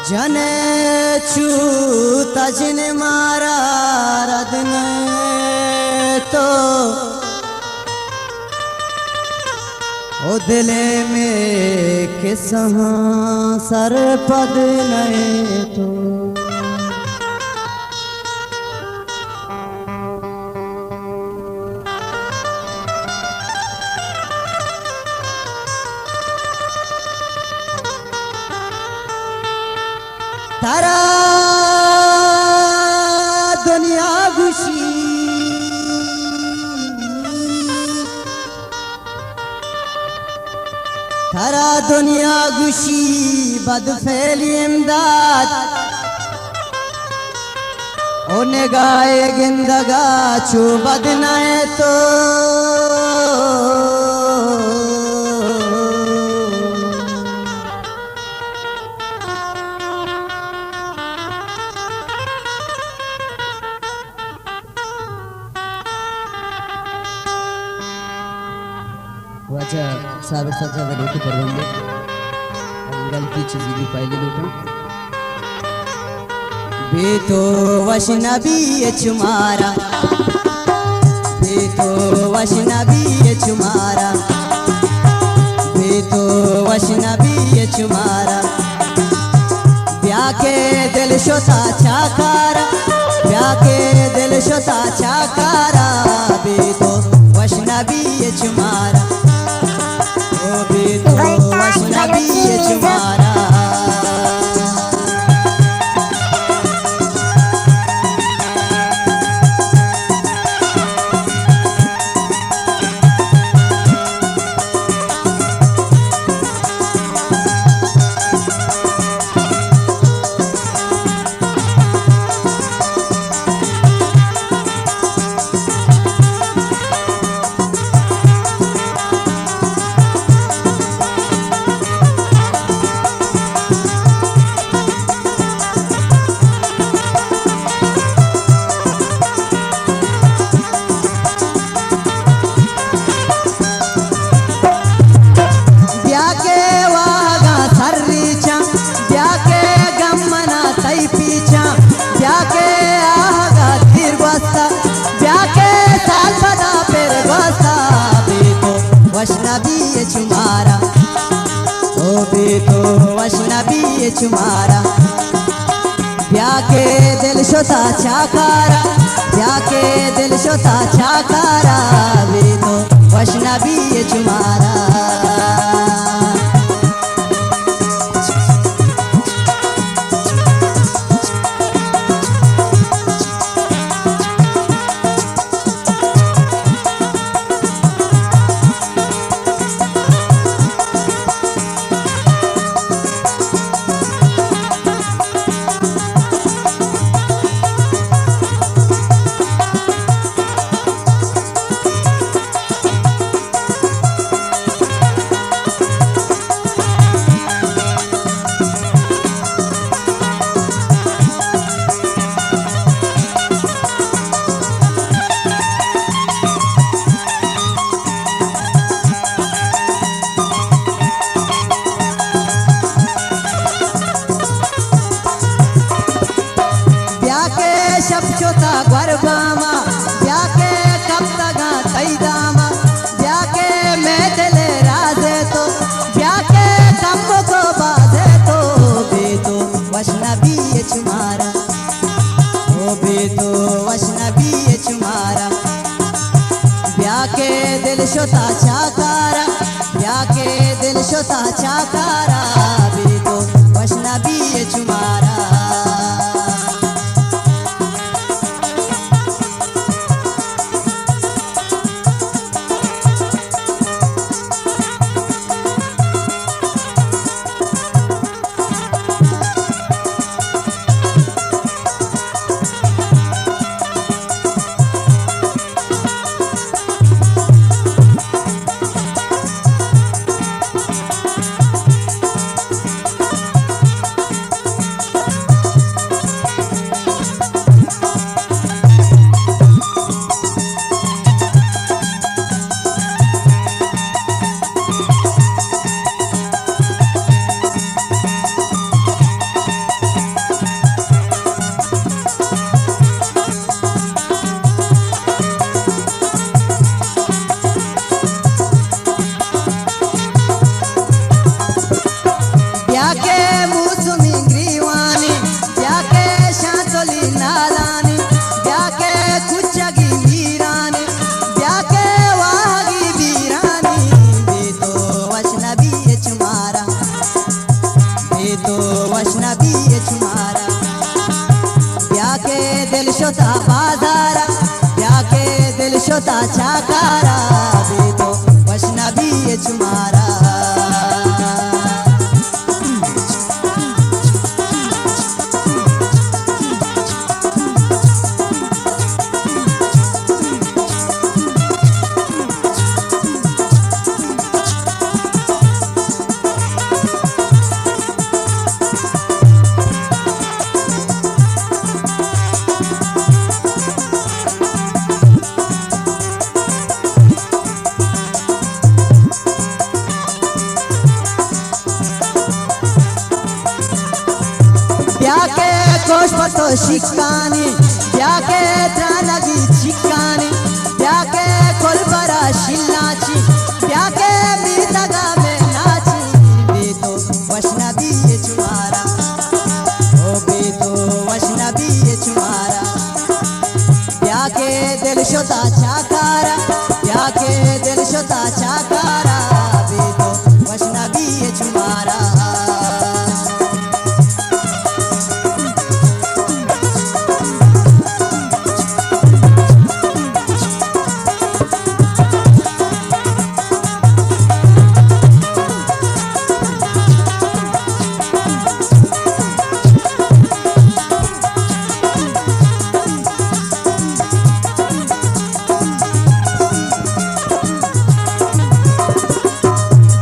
جنئے چو تجن مارا رد نئے تو، او دل مئے کسہاں سرپد نئے تو۔ ترا دنیا گوشی، ترا دنیا گوشی بد فعلی امداد، او نگاہ گندگا چو بد نئے تو۔ واجہ صابر سجاد لوٹے پروندے، غلطی چیزی بھی پائے لوٹوں۔ بے تو وش نبی اچ مارا، بے تو وش نبی اچ مارا، بے تو وش نبی اچ مارا۔ بیا کہ دل شتا چاکارا، بیا کہ دل شتا چاکارا، بے تو وش نبی اچ مارا، او بے تو وش نبی اچ مارا۔ بیا کہ واہگاں سر ریچاں، بیا کہ گم منا تئی پیچاں، بیا کہ آہگا دیر گوستا، بیا کہ سال پدا پر گوستا، بے تو وش نبی اچ مارا، او بے تو وش نبی اچ مارا۔ بیا کہ دل شتا چاکارا، بیا کہ دل شتا چاکارا، بے تو وش نبی اچ مارا۔ بیا کہ شپ شتا گور باما، بیا کہ کپتگاں تئی داما، بیا کہ مئے دل ءِ راز ئے تو، بیا کہ کمکو باز ئے تو، بے تو وش نبی اچ مارا، او بے تو وش نبی اچ مارا۔ بیا کہ دل شتا چاکارا، بیا کہ دل شتا چاکارا، بے تو وش نبی اچ مارا۔ تو وش نبی چمارا، بیا کہ دل شتا بازارا، بیا کہ دل شتا چاکارا، بی تو وش نبی چمارا۔ بیا کہ کوش پتو شکانی، بیا کہ ترانگی چکانی، بیا کہ کل برا شلاچی، بیا کہ میتگا میں ناچی، بی تو وش نبی چمارا، او بی تو وش نبی چمارا۔ بیا کہ دل شتا چاکارا، بیا کہ دل شتا چاکارا، بی تو وش نبی چمارا۔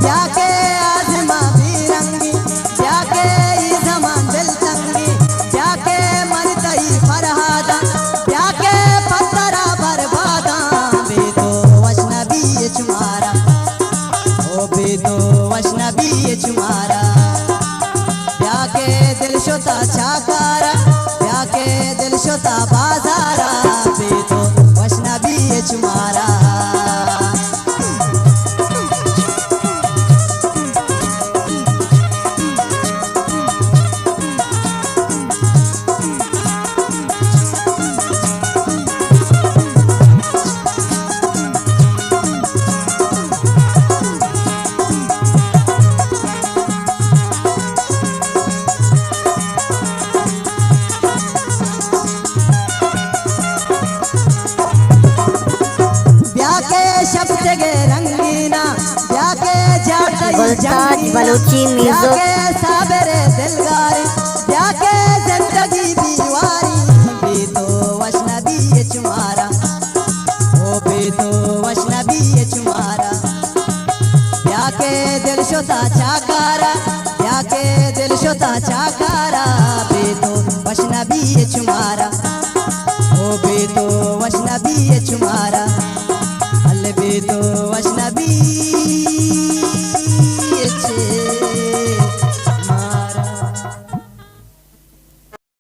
بیا کہ آزماں بے رنگی، بیا کہ اے زمان دل تنگی، بیا کہ من تئی فرہاداں، بیا کہ پترا برباداں، بی تو وش نبی چمارا، او بی تو وش نبی چمارا۔ بیا کہ دل شتا چاکارا، بیا کہ دل شتا بازارا، بی تو وش نبی چمارا۔ بیا کہ شپ تگے رنگینا، بیا کہ جاڑ تئی گلتاج جنگینا، بلوچی بیا میوزک۔ کہ صابر دلگارے،